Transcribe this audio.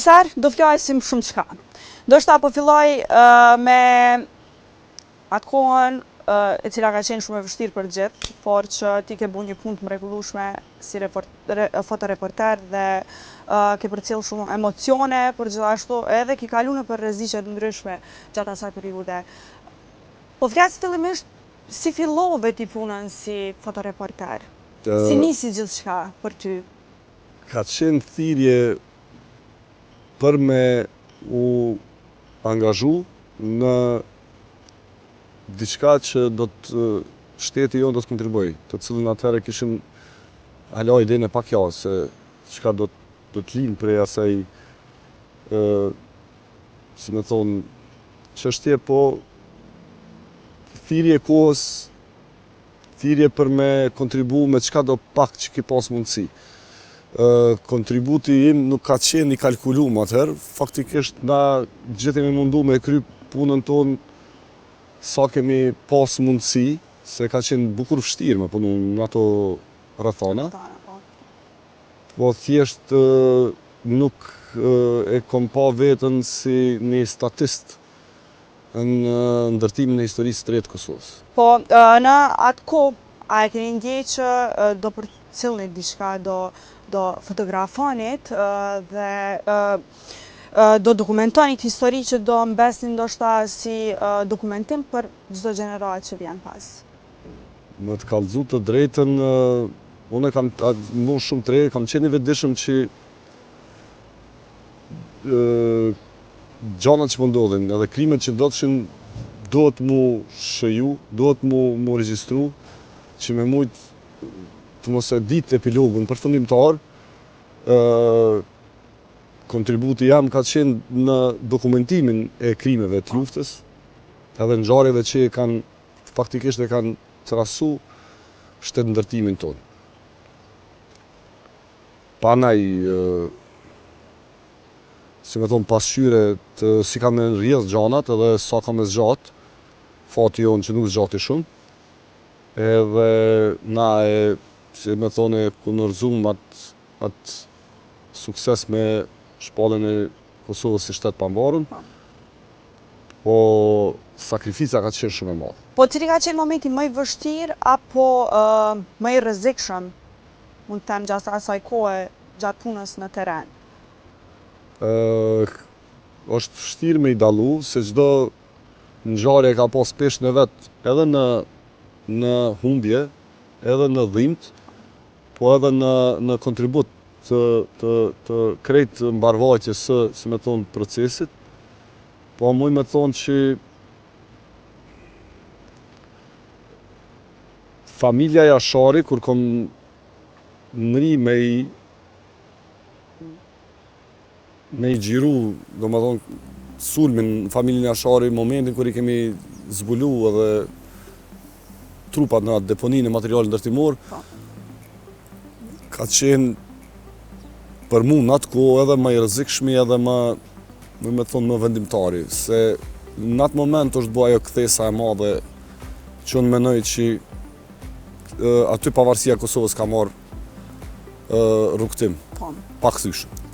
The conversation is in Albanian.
Visar, do flasim shumë çka. Ndoshta po filloj me atë kohën e cila ka qenë shumë e vështirë për të gjithë, por që ti ke bu një punë të mrekullueshme si fotoreporter dhe ke përcjell shumë emocione, por gjithashtu edhe ke kalu nëpër rreziqe të ndryshme gjatë asaj periudhe. Po flas fillimisht si fillove ti punën si fotoreporter? Si nisi gjithçka për ty? Ka qenë thirrje për me u angazhu në diçka që do të shteti jonë do të kontribuoj, të cilën atëherë kishim hala idenë e pakjartë se çka do do të lind prej asaj ë si me thonë çështje, po thirrje kohës Thirrje për me kontribu me çka do pak që ki pas mundësi. Kontributi im nuk ka qenë i kalkulum atëherë, faktikisht na gjithë jemi mundu me kry punën tonë sa kemi pas mundësi, se ka qenë bukur vështirë me punu në ato rrethana. Po. Po thjesht nuk e kom pa veten si një statist në ndërtimin e historisë së re të Kosovës. Po, në atë kohë, a e keni ndje që do përcillnit diçka, do do fotografonit dhe do dokumentonit histori që do mbesnin ndoshta si dokumentim për çdo gjeneratë që vjen pas? Me të kallzu të drejtën, unë kam mu shumë të re, kam qenë i vetëdijshëm që gjanat që po ndodhin edhe krimet që ndodhshin duhet mu shëju, duhet mu mu regjistru që me mujt të mos e ditë epilogun përfundimtar, ë kontributi jam ka qenë në dokumentimin e krimeve të luftës, edhe ngjarjeve që e kanë faktikisht e kanë trasu shtetndërtimin tonë. Pa naj si me thonë pasqyre të si ka me rrjedh gjanat edhe sa ka me zgjat, fati jonë që nuk zgjati shumë, edhe na e si me thonë e kurorëzum atë atë sukses me shpalljen e Kosovës si shtet pamvarun, po sakrifica ka qenë shumë e madhe. Po cili ka qenë momenti më i vështirë apo më i rrezikshëm mund të them gjatë asaj kohe, gjatë punës në terren? Ë është vështirë me i dallu se çdo ngjarje ka pas peshën e vet edhe në në humbje, edhe në dhimt, po edhe në në kontribut të të të krejt mbarvajtjes së, si me thonë, procesit. Po muj me thonë që Familja Jashari kur kom mri me i me i xhiru, domethonë sulmin në familjen Jashari, momentin kur i kemi zbulu edhe trupat në atë deponinë e materialit ndërtimor, po. ka qenë për mu në atë kohë edhe më i rrezikshmi edhe më, më me thonë, më vendimtari, se në atë moment është bo ajo kthesa e madhe që unë menoj që aty pavarësia e Kosovës ka marrë rrugëtim, po. pakthyeshëm.